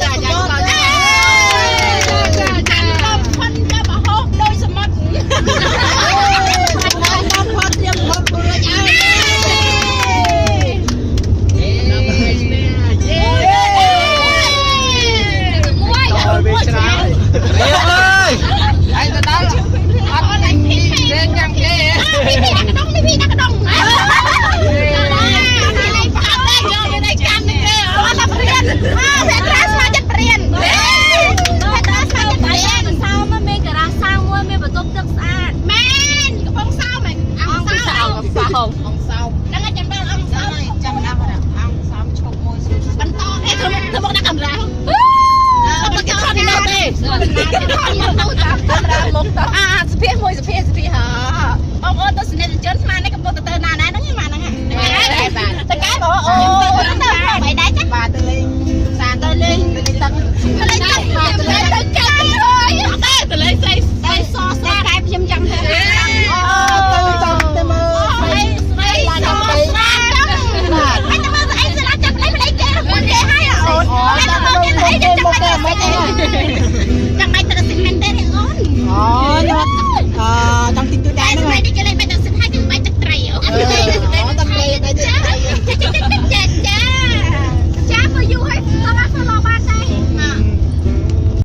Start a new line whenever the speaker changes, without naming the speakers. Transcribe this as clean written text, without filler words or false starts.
ទឹកសមុទ្រ
ចាចាចាផុនចាំមហូបដោយសមុទ្រ
បងផតត្រៀមហូបរួចហើយ
មួយ
វាច្រើន
រៀបអើយ
ឯងទៅដល់
អត់អត់ភីភី
លេងញ៉ាំគេ
ភីភីដាក់កដងនេះភីដាក់កដងអត់តែយកវាតែកាន់នេះគេអត់តែព្រៀនអើភេត្រាស្មាចិត្តព្រៀនភេត្រាស្មាចិត្តព្រៀន
សោមមានការ៉ាសៅមួយមានបន្ទប់ទឹកស្អាត
មែនកំពង់សោមមែនអង្គសោម
សោម
អង្គសោម
ហ្នឹងហើយចាំដល់អង្គសោម
ចាំដល់អង្គសោមឈប់មួយ
បន្តអេធ្វើធ្វើមកដាក់កាមេរ៉ាអត់គេថតនេះទេថតមកទៅតាកាមេរ៉ាមកតាអាសភាមួយសភាសភាហ่าបងប្អូនទស្សនិកជនស្មាននេះកំពុងទៅណាណាហ្នឹងម៉ាហ្នឹងតកែបងអូទៅទៅទៅដែរចា
បាទទៅលេងសា
ទៅលេង
ទៅលេងទឹក
ទៅលេងទឹក